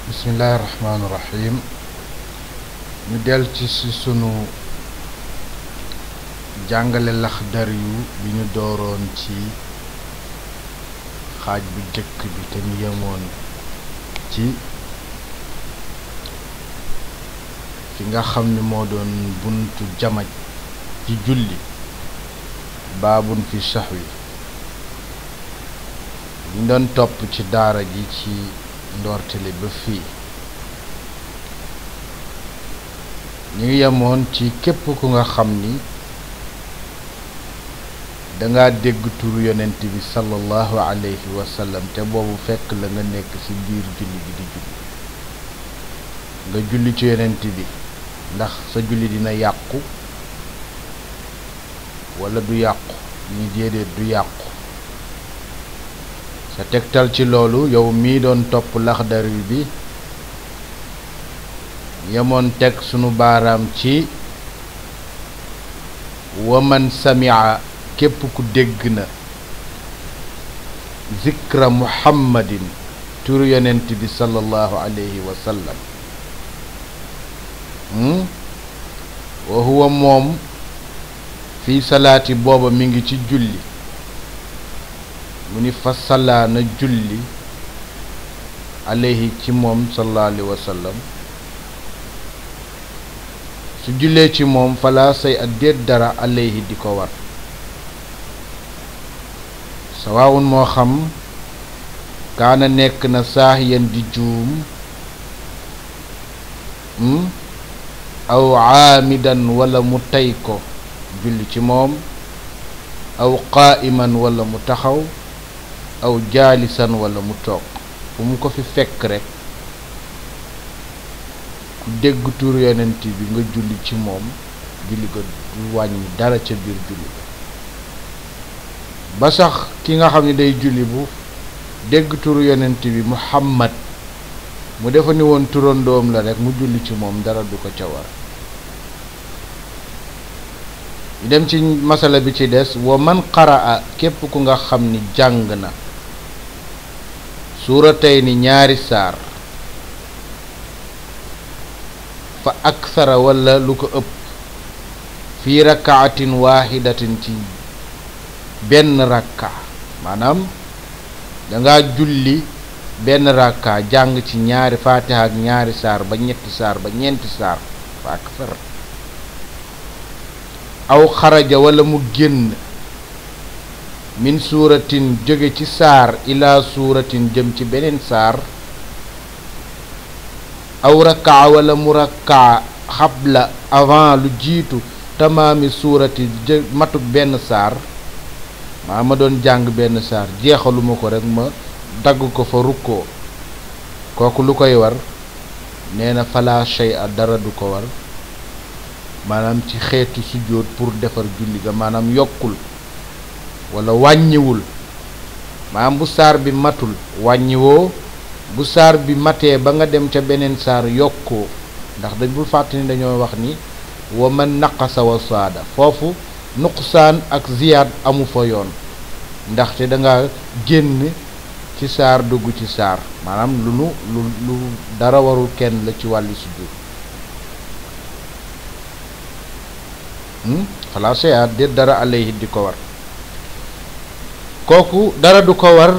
bismillahi rahmaani rahim ñu del ci sunu jàngale Laxdari yu bi ñu dooroon ci xaaj bu jëkk bi te ñu yemoon ci fi nga xam ni moo doon buntu jamaj ci julli baabun fi sahwi ñu doon topp ci daara ji ci ndoortele ba fii ñu ngi yemoon ci képp ku nga xam ni danga dégg turu yonent bi sallallahu alayhi wa sallam te boobu fekk la nga nekk ci biir julli bi di julli nga julli ci yonent bi ndax sa julli dina yàqu walla du yàqu ñi déedéet du yàqu sa tegtal ci loolu yow mii doon topp Laxdari bi yemoon teg sunu baaraam ci waman samia képp ku dégg na zikra muhammadin turu yonent bi sallallahu alayhi wa sallam wa huwa moom fii salaati booba mi ngi ci julli mu ni fa salla na julli alayhi ci moom sallallahu alayhi wa sallam su jullee ci moom fala say a déet dara alayhi di ko war sawaawun moo xam kaana nekk na saahiyan di juum aw aamidan wala mu tey ko julli ci moom aw qaa'iman wala mu taxaw aw jaalisan wala mu toog fu mu ko fi fekk rekk ku dégg turu yonent bi nga julli ci moom julli ko du wàññi dara ca biir julli ba sax ki nga xam ne day julli bu dégg turu yonent bi Muhammad mu defa ni woon turandoom la rekk mu julli ci moom dara du ko ca war ñu dem ci masala bi ci des wa man qaraa képp ku nga xam ni jàng na suuratayni ñaari saar fa aksara walla lu ko ëpp fii rakaatin waahidatin ci benn rakka maanaam danga julli benn rakka jàng ci ñaari faatiha ak ñaari saar ba ñetti saar ba ñeenti saar fa aksara aw xaraja walla mu génn min suuratin jóge ci saar ila suuratin jëm ci beneen saar aw rakkaa walla mu rakkaa xabla avant lu jiitu tamaami suurati matuk benn saar ma doon jàng benn saar jeexaluma ko rekk ma dagg ko fa rukkoo kooku lu koy war nee na fala shay'a dara du ko war maanaam ci xeetu sujjóot pour defar julli ga maanaam yokkul walla wàññiwul maanaam bu saar bi matul wàññiwoo bu saar bi matee ba nga dem ca beneen saar yokkoo ndax dañ bul fàtte ni dañoo wax ni wa man naqasa wa saada foofu nuqsaan ak ziyaad amu fa yoon ndaxte danga génn ci saar dugg ci saar maanaam lu dara warul kenn la ci wàlli sujjóot fala shay'a déet dara alayhi di ko war kooku dara du ko war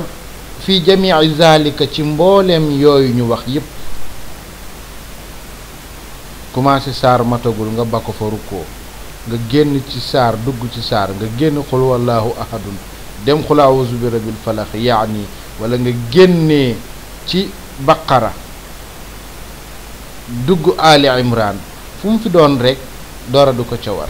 fi jamii zalika ci mbooleem yooyu ñu wax yépp commencé saar matagul nga ba ko fa rukkoo nga génn ci saar dugg ci saar nga génn xul wallahu ahadun dem xul a'uuzu bi rabbil falaq yaani wala nga génnee ci baqara dugg ali imran fu mu fi doon rekk dara du ko ca war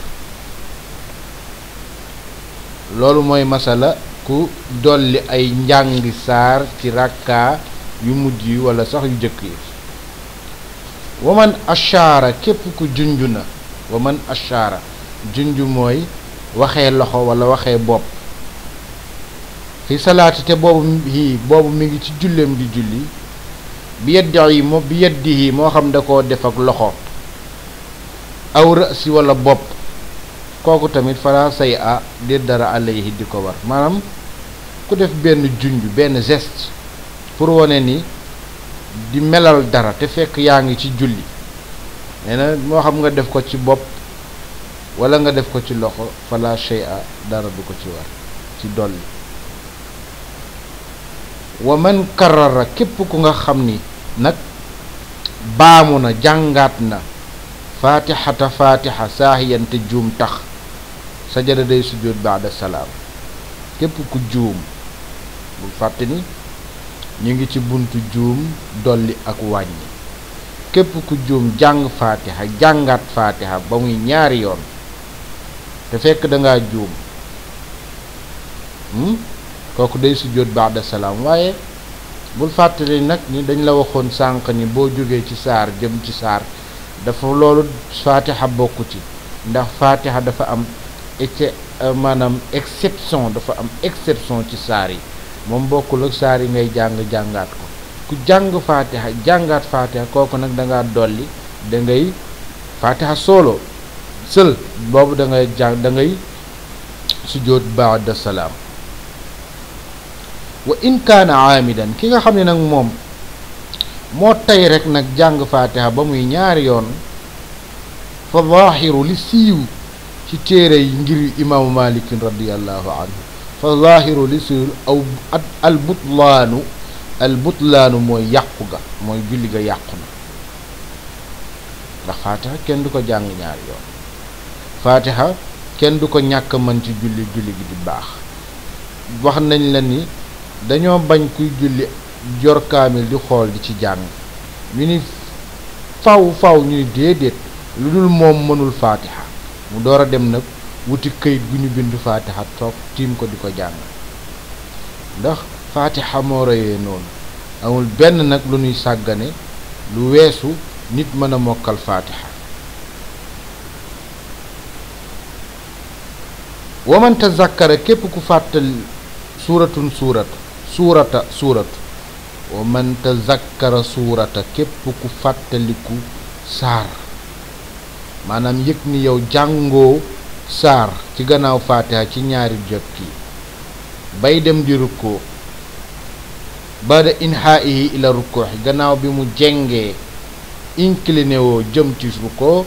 loolu mooy masala ku dolli ay njàngi saar ci rakka yu mujj yi walla sax yu jëkk yi waman ashaara képp ku junj na waman ashaara junj mooy waxee loxo walla waxee bopp fi salaati te boobu mi ngi ci julleem di julli bi yeddihi moo xam da koo def ak loxo aw rësi walla bopp kooku tamit fala say a déet dara alayhi di ko war maanaam ku def benn junj benn geste pour wone ni di melal dara te fekk yaa ngi ci julli nee na moo xam nga def ko ci bopp wala nga def ko ci loxo fala shay'a dara du ko ci war ci dolli. wa man karara képp ku nga xam ni nag baamu na jàngaat na fatihata fatiha saahiyante juum tax sajada day sujjóot baada salaam. képp ku juum bul fàtte ni ñu ngi ci buntu juum dolli ak wàññi. képp ku juum jàng fatiha jàngaat fatiha ba muy ñaari yoon te fekk dangaa juum kooku day sujjóot baada salaam. waaye bul fàttali nag ni dañ la waxoon sànq ni boo jógee ci saar jëm ci saar dafa loolu fatiha bokku ci ndax fatiha dafa am maanaam exception dafa am exception ci saar yi moom bokkul ak saar yi ngay jàngaat ko. ku jàng fatiha jàngaat fatiha kooku nag dangaa dolli da ngay fatiha solo sël boobu da ngay sujjóot baada salaam. wa in kaana aamidan ki nga xam ne nag moom moo tey rek nag jàng fatiha ba muy ñaari yoon fa zaahiru li siiw ci téere yi ngir imaamu malikin radiallahu anhu fa zaahiru li siiw aw albutlaanu mooy yàqu ga mooy julli ga yàqu na ndax fatiha kenn du ko jàng ñaari yoon. fatiha kenn du ko ñàkk mën ci julli gi di baax. wax nañ la ni dañoo bañ kuy julli jor kaamil di xool di ci jàng ñu ni faw ñu ni déedéet lu dul moom mënul fatiha mu door a dem nag wuti këyit gu ñu bind fatiha toog tiim ko di ko jàng ndax fatiha moo rëyee noonu amul benn nag lu ñuy sàggane lu weesu nit mën a mokkal fatiha. wa man tazakkara képp ku fàttal suuratu wa man tazakkara suurata képp ku fàttaliku saar maanaam yëg ni yow jàngoo saar ci gannaaw fatiha ci ñaari jokki bay dem di rukkoo bada inhaa'ihi ila rukkoo gannaaw bi mu jengee incliné woo jëm ci rukkoo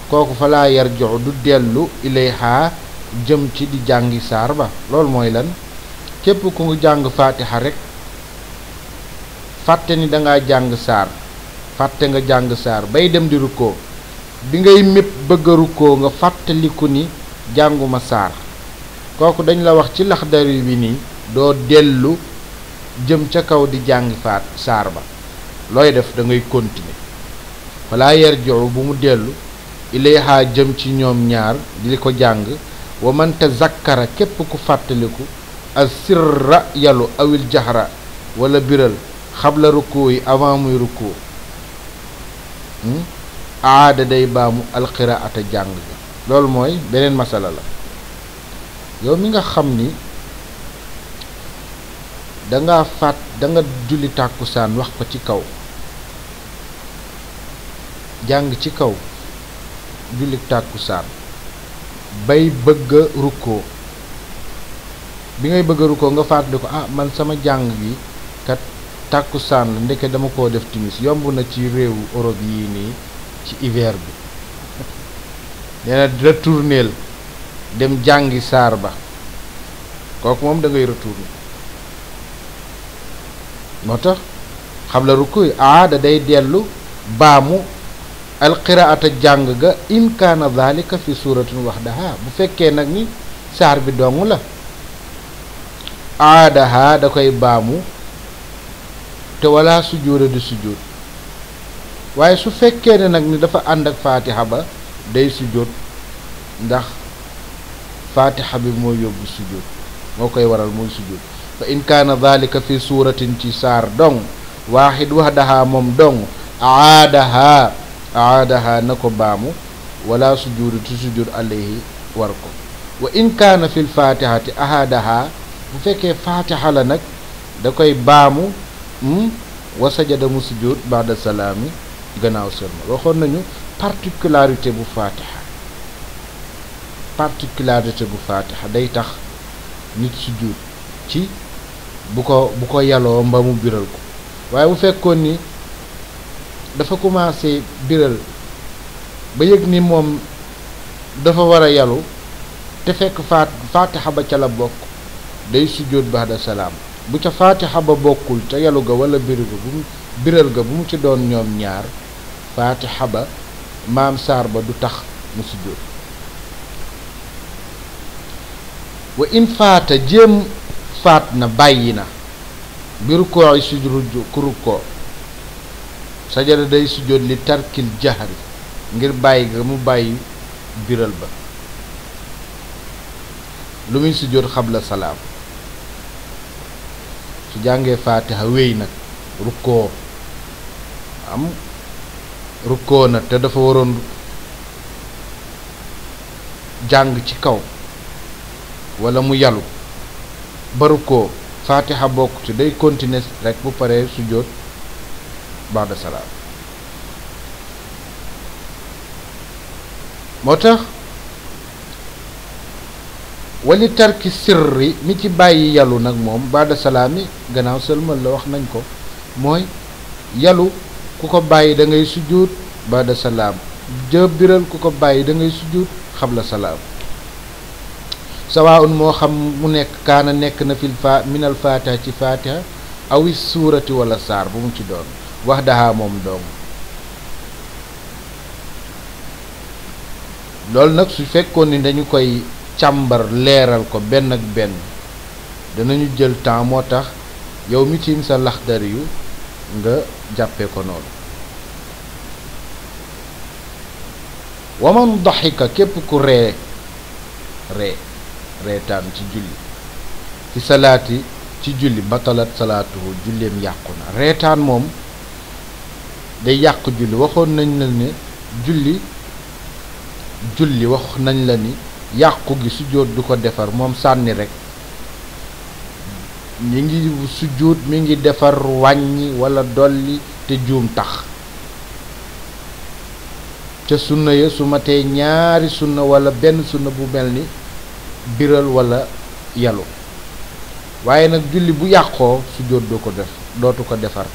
kooku fa laa yarji'u du dellu ilayha jëm ci di jàngi saar ba. loolu mooy lan képp ku ngi jàng fatiha rek fàtte ni dangaa jàng saar fàtte nga jàng saar bay dem di rukkoo bi ngay mépp bëgg a rukkoo nga fàttaliku ni jànguma saar kooku dañ la wax ci Laxdari bi nii doo dellu jëm ca kaw di jàngi saar ba. looy def da ngay continuer falaa yarji'u bu mu dellu ilayha jëm ci ñoom ñaar di ko jàng. wa man tazakkara képp ku fàttaliku as sirra yalu awil jahra wala biral xabla rukkoo yi avant muy rukkoo aada day baamu alqiraata jàng ga. loolu mooy beneen masala la. yow mi nga xam ni danga julli tàkkusaan wax ko ci kaw jàng ci kaw julli tàkkusaan bay bëgg a rukkoo bi ngay bëgg a rukkoo nga fàttali ko man sama jàng gi kat tàkkusaan la ndeke dama koo def timis yomb na ci réewu Europe yii nii ci hiver bi nee na retourneel dem jàngi saar ba kooku moom da ngay retourner moo tax xam la rukkoo aada day dellu baamu alqiraata jàng ga in kaana dhalika fi suratin wahdaha bu fekkee nag ni saar bi dong la aadaha da koy baamu te wala sujjóoda di sujjóot waaye su fekkee ne nag ni dafa ànd ak fatiha ba day sujjóot ndax fatiha bi mooy yóbbu sujjóot moo koy waral mooy sujjóot fa in kaana dhalika fi suratin ci saar dong waahid wahdaha moom dong aadaha na ko baamu wala sujjóodu ti sujjóot alayhi war ko wa in kaana fil fatihati ahadaha bu fekkee fatiha la nag da koy baamu wa sajada mu sujjóot ba'da salaami gannaaw sëlma waxoon nañu particularité bu fatiha day tax nit sujjóot ci bu ko yaloo mba mu biral ko waaye bu fekkoon ni dafa commencé biral ba yëg ni moom dafa war a yalu te fekk faatixa ba ca la bokk day sujjóot ba'da salaam. bu ca faatixa ba bokkul ca yalu ga wala biral ga bu mu ci doon ñoom ñaar faatixa ba maam saar ba du tax mu sujjóot. wa in faata jéem faat na bàyyi na bi rukkoo yi sujjóot ku rukkoo sajada day sujjóot li tarkil jahri ngir bàyyi ga mu bàyyi biral ba. lu muy sujjóot xabla salaam su jàngee faatiha wéy nag rukkoo rukkoo na te dafa waroon jàng ci kaw wala mu yalu ba rukkoo faatiha bokk ci day continuer rek bu paree sujjóot ba'da salaam. moo tax wali tarki sirri mi ci bàyyi yalu nag moom ba'da salaam yi gannaaw sëlmal la wax nañ ko mooy yalu ku ko bàyyi da ngay sujjóot ba'da salaam biral ku ko bàyyi da ngay sujjóot xabla salaam. sawaa'un moo xam mu nekk kaana nekk na minal faatiha ci faatiha awi suurati wala saar bu mu ci doon wax daha moom doom. loolu nag su fekkoon ni dañu koy càmbar leeral ko benn ak benn danañu jël temps moo tax yow mi tiim sa Laxdari yu nga jàppee ko noonu. waman daxika képp ku reetaan ci julli ci salaati ci julli batalat salaatuhu julleem yàqu na. reetaan moom day yàq julli waxoon nañ la ne julli wax nañ la ni yàqu gi sujjóot du ko defar moom sànni rek ñi ngi sujjóot mi ngi defar wàññi wala dolli te juum tax ca sunna ya su matee ñaari sunna wala benn sunna bu mel ni biral wala yalu waaye nag julli bu yàqoo sujjóot dootu ko defar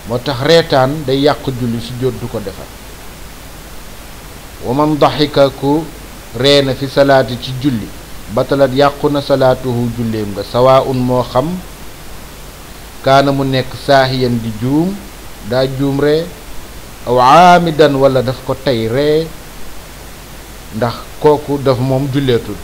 moo tax reetaan day yàq julli sujjóot du ko defar. wa man daxika ku reena fi salaati ci julli batalat yàqu na salaatuhu julleem nga sawaa'un moo xam kaana mu nekk saahiyan di juum daa juum ree aw aamidan wala daf ko tey ree ndax kooku daf moom julleetul.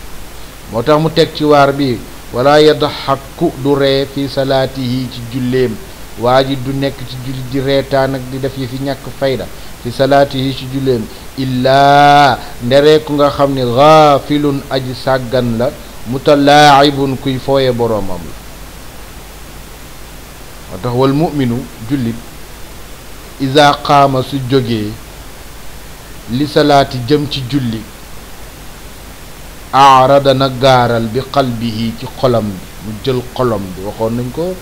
moo tax mu teg ci waar bi wala yadxaku du ree fi salaatihi ci julleem waa ji du nekk ci julli di reetaan ak di def yi fi ñàkk fayda fi salaatihi ci julleem illaa ndereeku nga xam ne gaafilun aji sàggan la mutalaa'ibun kuy fooye boroomam la. moo tax wal mu'minu jullit iza qaama su jógee li salaati jëm ci julli aarada na gaaral bi qalbihi ci xolam bi mu jël xolam bi waxoon nañ ko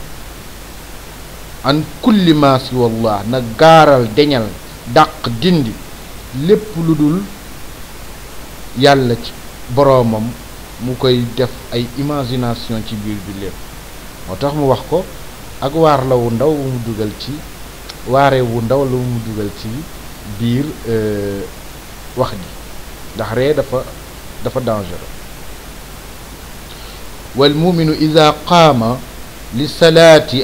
an kulli ma siwallah na gaaral deñal dàq dindi lépp lu dul yàlla ci boroomam mu koy def ay imagination ci biir bi lépp. moo tax mu wax ko ak waar la wu ndaw wu mu dugal ci waare wu ndaw la wu mu dugal ci biir wax ji ndax ree dafa dangereux. wal muminu ida qaama li salaati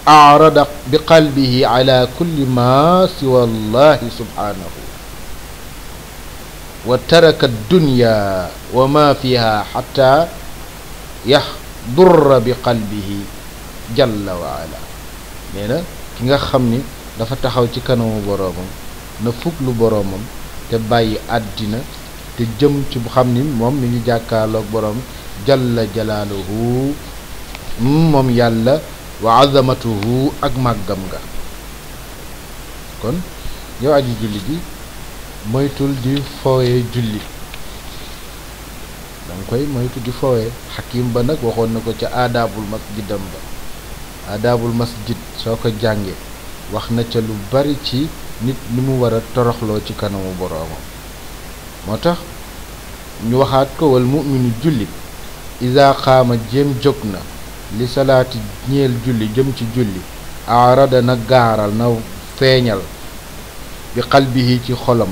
arada bi qalbihi ala kulli ma siwa allahi subhanahu wa taraka dunya wa ma fiha xata yahdurra bi qalbihi jalla wa ala. nee na ki nga xam ni dafa taxaw ci kanamu boroomam na fuglu boroomam te bàyyi àddina te jëm ci bu xam ni moom mi ngi jàkkaarloog boroom jalla jalaaluhu moom yàlla wa azamatuhu ak màggam nga. kon yow aji julli ji moytul di fooye julli danga koy moytu di fooye. xakim ba nag waxoon na ko ca aadaabul masjidam ba aadaabul masjid soo ko jàngee wax na ca lu bari ci nit ni mu war a toroxloo ci kanamu boroomam. moo tax ñu waxaat ko wal mu'minu jullit iza qaama jéem jóg na li salaati ñeel julli jëm ci julli arada na gaaral na feeñal bi qalbihi ci xolam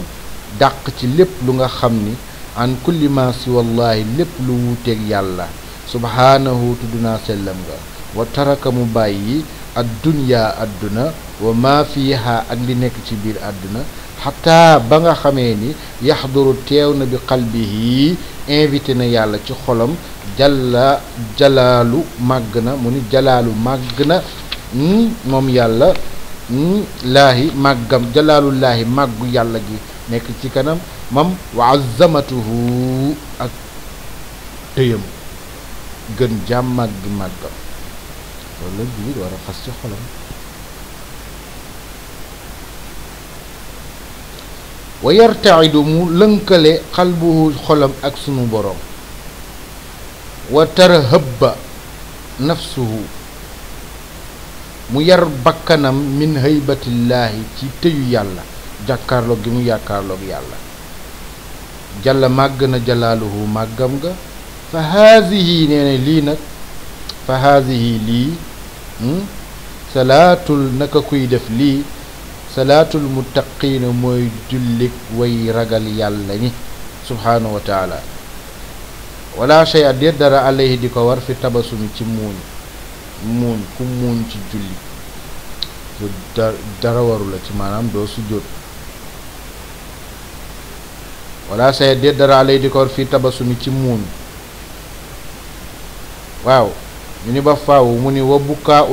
dàq ci lépp lu nga xam ni an kulli ma si wallahi lépp lu wuuteeg yàlla subhaanahu tudd naa sellam nga wa taraka mu bàyyi ad dunya àdduna wa ma fiha ak li nekk ci biir àdduna xataa ba nga xamee ni yaxduru teew na bi qalbihi invité na yàlla ci xolam jalla jalaalu màgg na mu ni jalaalu màgg na moom yàlla laahi màggam jalaalullaahi màggu yàlla gi nekk ci kanam mam wa azamatuhu ak tëyam gën jàmm màggi màggam loolu la jullit war a fas ci xolam wa yartaidu mu lënkale xalbuhu xolam ak sunu boroom wa tarhabba nafsuhu mu yar bakkanam min haybatillaahi ci tëyu yàlla jàkkaarloog gi mu yàkkaarloog yàlla jalla màgg na jalaaluhu màggam nga fa haasihi nee na lii nag fa haasihi lii salaatul naka kuy def lii salaatul muttaqiina mooy jullik way ragal yàlla ñi subhaanahu wa taala wala shay a déet dara alayhi di ko war fi tabasumi ci muuñ ku muuñ ci julli dara waru la ci maanaam doo sujjóot wala shay a déet dara alayhi di ko war fi tabasumi ci muuñ waaw ñu ni ba faaw mu ni wa bukaa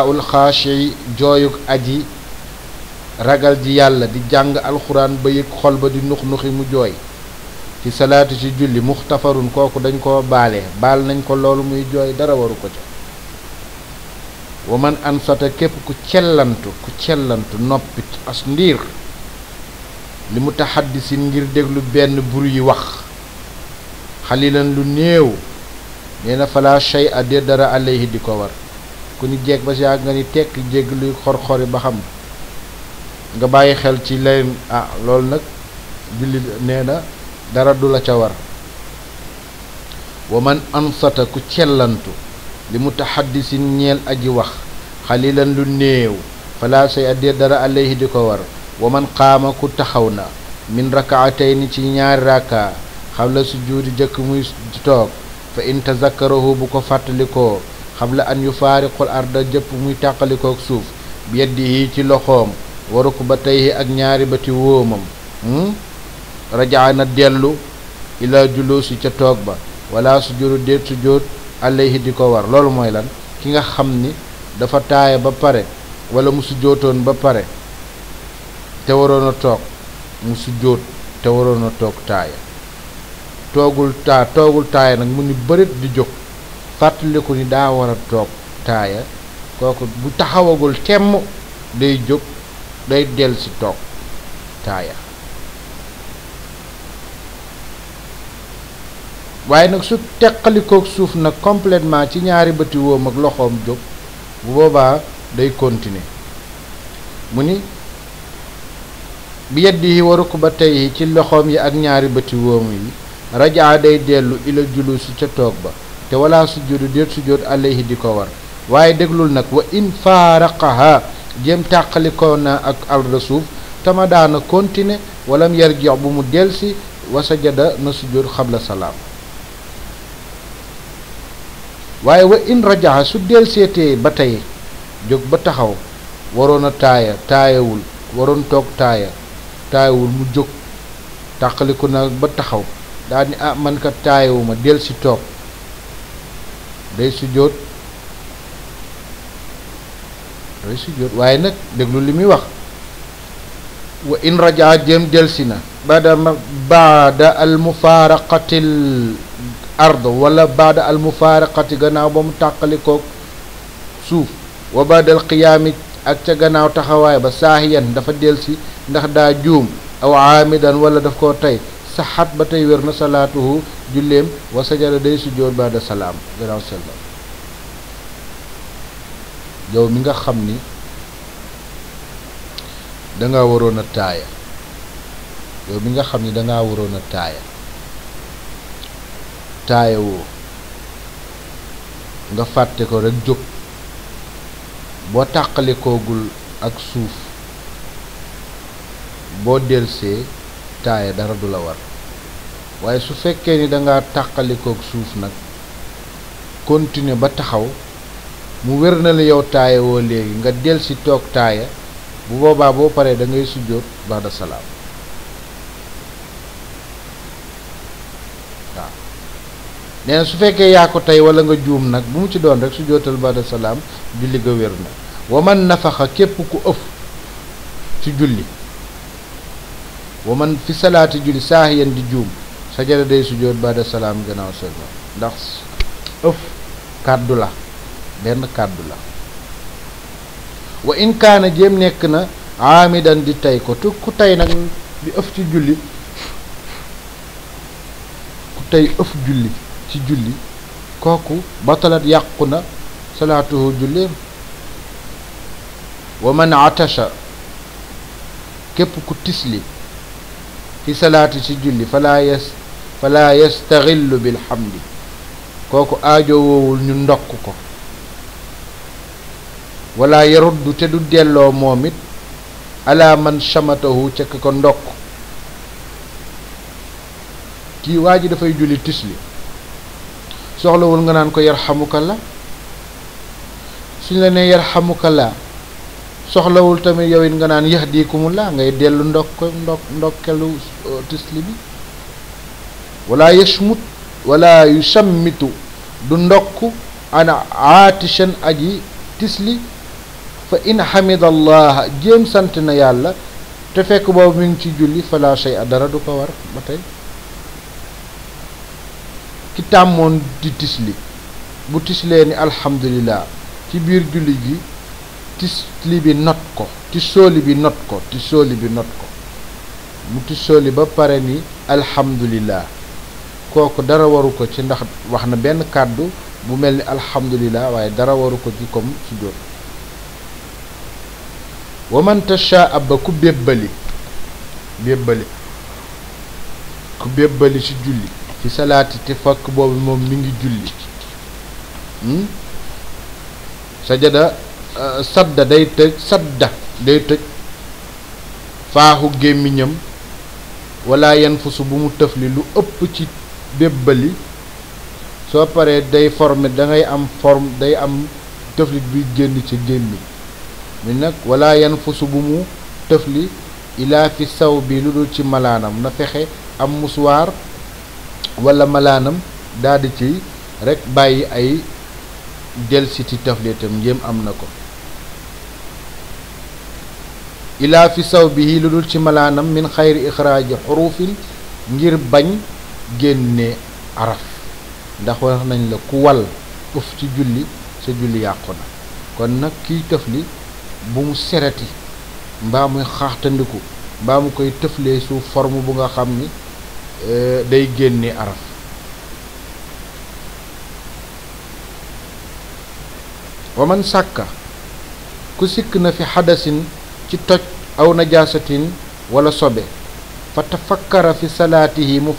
ul xaashi jooyuk aji ragal ji yàlla di jàng alxuraan ba yëg xol ba di nux nuxi mu jooy ci salaatu ci julli muxtafarun kooku dañ koo baal nañ ko loolu muy jooy dara waru ko ca wa man ansata képp ku cellantu noppit as ndiir li mutaxaddisin ngir déglu benn bur yi wax xalilan lu néew nee na fala shay a de dara alayhi di ko war ku ni jeeg ba si yàgg nga ni tekk jégg luy xor-xori ba xam nga bàyyi xel ci leen loolu nag julli nee na dara du la ca war wa man ansata ku cellantu li mutaxaddisin ñeel aji wax xalilan lu néew fala shay a de dara alayhi di ko war wa man qaama ku taxaw na min rakaatayni ci ñaari raka xabla sujuudi jëkk muy toog fa in tazakkarahu bu ko fàttalikoo xabla an yufaariqul arda jëpp muy tàqalikook suuf bi yadihi ci loxoom wa rukbatayhi ak ñaari bati wóomam rajaa na dellu ila julusi ca toog ba wala sujudu déet sujud alayhi di ko war loolu mooy lan ki nga xam ni dafa taaya ba pare wala mu sujootoon ba pare te waroon a toog mu sujoot te waroon a toog taaya toogul taaya nag mu ni bërit di jóg fàttaliku ni daa war a toog taaya kooku bu taxawagul temm day jóg day del si toog taaya waaye nag su teqalikook suuf nag complètement ci ñaari bëti woom ak loxoom jóg bu boobaa day continuer mu ni bi yeddi wa rukbatayhi ci loxoom yi ak ñaari bëti woom yi rajaa day dellu ila julusi ca toog ba te wala sujjudu déet sujjóot alayhi di ko war waaye déglul nag wa in faaraqaha jéem tàqalikoo na ak arda suuf tama daana continuer walam yarji bu mu delsi wa sajada na sujjóot xabla salaam waaye wa in rajaa su delseetee ba tey jóg ba taxaw waroon a taayawul waroon toog taayawul mu jóg tàqaliku na ba taxaw daal ni man ka taayawuma del si toog day sujjóot waaye nag déglu li muy wax wa in rajaa jëm delsi na baada al mufaaraqatil ard wala baada al mufaaraqati gannaaw ba mu tàqalikook suuf wa baada al qiyaami ak ca gannaaw taxawaay ba saahiyan dafa delsi ndax daa juum aw aamidan wala daf koo tey saxat ba tey wér na salaatuhu julleem wa sajada day sujjóot baada salaam gannaaw sellam yow mi nga xam ni danga waroon a taaya taaya woo nga fàtte ko rek jóg boo tàqalikoogul ak suuf boo delsee taaya dara du la war waaye su fekkee ni danga tàqalikoog suuf nag continuer ba taxaw mu wér na la yow taaya woo léegi nga delsi toog taaya bu boobaa boo paree da ngay sujjóot ba'da salaam waaw nee na su fekkee yaa ko tey wala nga juum nag bu mu ci doon rek sujjóotal ba'da salaam julli ga wér na wa man nafaxa képp ku ëf ci julli wa man fi salaati julli saahiyan di juum sajada day sujjóot ba'da salaam gannaaw sëlma ndax ëf kàddu la benn kàddu la wa in kaana jéem nekk na aamidan di tey ko tu ku tey nag di ëf ci julli ku tey ëf julli ci julli kooku batalat yàqu na salaatuhu julleem wa man atasha képp ku tisli fi salaati ci julli fala yastaxillu bilhamdi kooku aajo woowul ñu ndokk ko wala yaruddu te du delloo moom it ala man chamatahu ca ko ndokk kii waa ji dafay julli tisli soxlawul nga naan ko yarhamukallah suñ la nee yarhamukallah soxlawul tamit yow it nga naan yahdikumullah ngay dellu ndokkelu tisli bi wala yashmut wala yusammitu du ndokk ana aatishan aji tisli fa in hamidallah jéem sant na yàlla te fekk boobu mi ngi ci julli fala shay a dara du ko war ba tey ki tàmmoon di tisli bu tislee ni alhamdulillah ci biir julli gi tisli bi not ko tissooli bi not ko mu tissooli ba pare ni alhamdulillah kooku dara waru ko ci ndax wax na benn kàddu bu mel ni alhamdulillah waaye dara waru ko ci comme sujjóot wa man tashaaba ku bébbali ci julli ci salaati te fakk boobu moom mi ngi julli sajada sadda day tëj faaxu gémmiñam wala yanfusu bu mu tëfli lu ëpp ci bébbali soo paree day formé dangay am forme day am tëflit bi génn ci gémmi mi nag wala yanfusu bu mu tëfli ilaa fi saw bi lu dul ci malaanam na fexe am musuwaar wala malaanam daldi ci rekk bàyyi ay delsiti tëflitam njéem am na ko ilaa fi saw bi lu dul ci malaanam min xayri ixraaji xurufin ngir bañ génne araf ndax wax nañ la ku wal ëf ci julli sa julli yàqu na kon nag kiy tëfli bu mu sereti mbaa muy xaaxtandiku mbaa mu koy tëflee su forme bu nga xam ni day génne araf wa man sàkka ku sikk na fi xadasin ci toj aw najaasatin wala sobe fa tafakkara fi salaatihi mu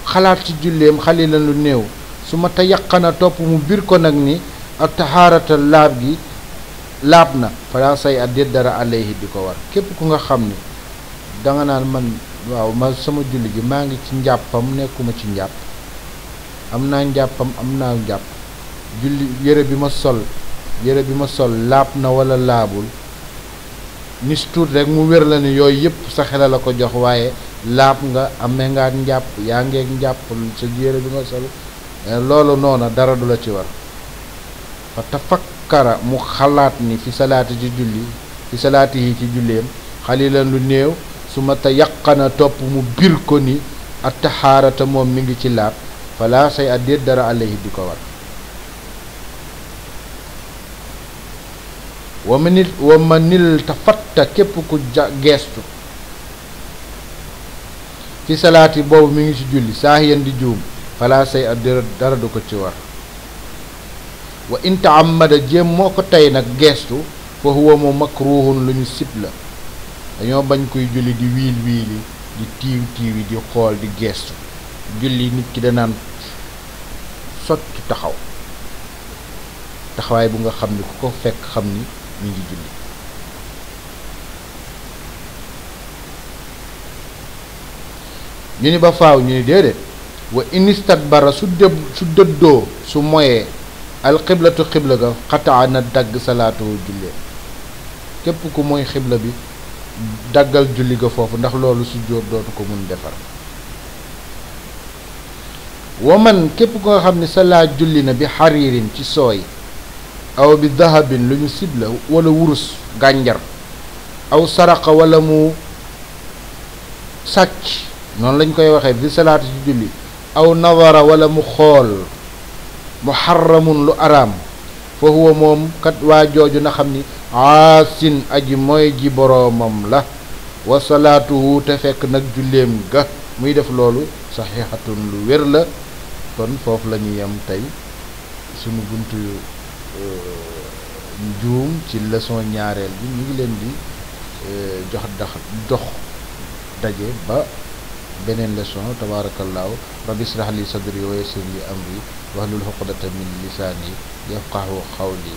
xalaat ci julleem xalilan lu néew su ma ta yaqana topp mu bir ko nag ni ak taxaarata laab na fala say a déet dara alayhi di ko war képp ku nga xam ni danga naan man waaw ma sama julli gi maa ngi ci njàppam nekkuma ci njàpp am naa njàppam am naa njàpp julli yére bi ma sol laab na wala laabul nis tuut rek mu wér la ni yooyu yëpp sa xela la ko jox waaye laab nga amee nga njàpp yaa ngeeg njàpp sa yére bi nga sol loolu noona dara du la ci war fa tafakkara mu xalaat ni fi salaati yi ci julleem xalilan lu néew su ma ta yaqana topp mu bir ko ni at taxaarata moom mi ngi ci laab fala say a déet dara alayhi di ko war wa manil tafatta képp ku geestu fi salaati boobu mi ngi ci julli saahiyan di juum fala say a dara du ko ci war wa in ta'ammada jéem moo ko tey nag geestu fa huwa mu makruhun lu ñu sib la dañoo bañ koy julli di wiil wiili di tiiwi di xool di geestu julli nit ki danaan socc taxaw taxawaay bu nga xam ni ku ko fekk xam ni mi ngi julli. ñu ni ba faaw ñu ni déedéet wa inistakbara su dëddoo su moyee alxiblatu xibla ga xataa na dagg salaatu jullee képp ku mooy xibla bi daggal julli ga foofu ndax loolu su jóot dootu ko mun defar. waman képp ko nga xam ne salaa julli na bi xariirin ci sooy aw bi dahabin lu ñu sibla wala wurus gànjar aw saraqa wala mu sàcc noonu lañ koy waxee bi salaatu ci julli aw nawara wala mu xool muharramun lu araam fa huwa moom kat waa jooju na xam ni aasin aji mooy ji boroomam la wa salaatuhu te fekk nag julleem ga muy def loolu saxiixatun lu wér la. kon foofu la ñu yem tey sunu buntu njuum ci leçon ñaareel bi ñu ngi leen di dox daje ba beneen leçon tabaarakallaahu rabbi israh li sadri wa yassir li amri wahlul uqdatan min lisaani yafqahu qawli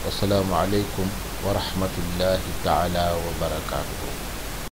wasalaamu aleykum wa rahmatullahi taala wa barakaatuhu.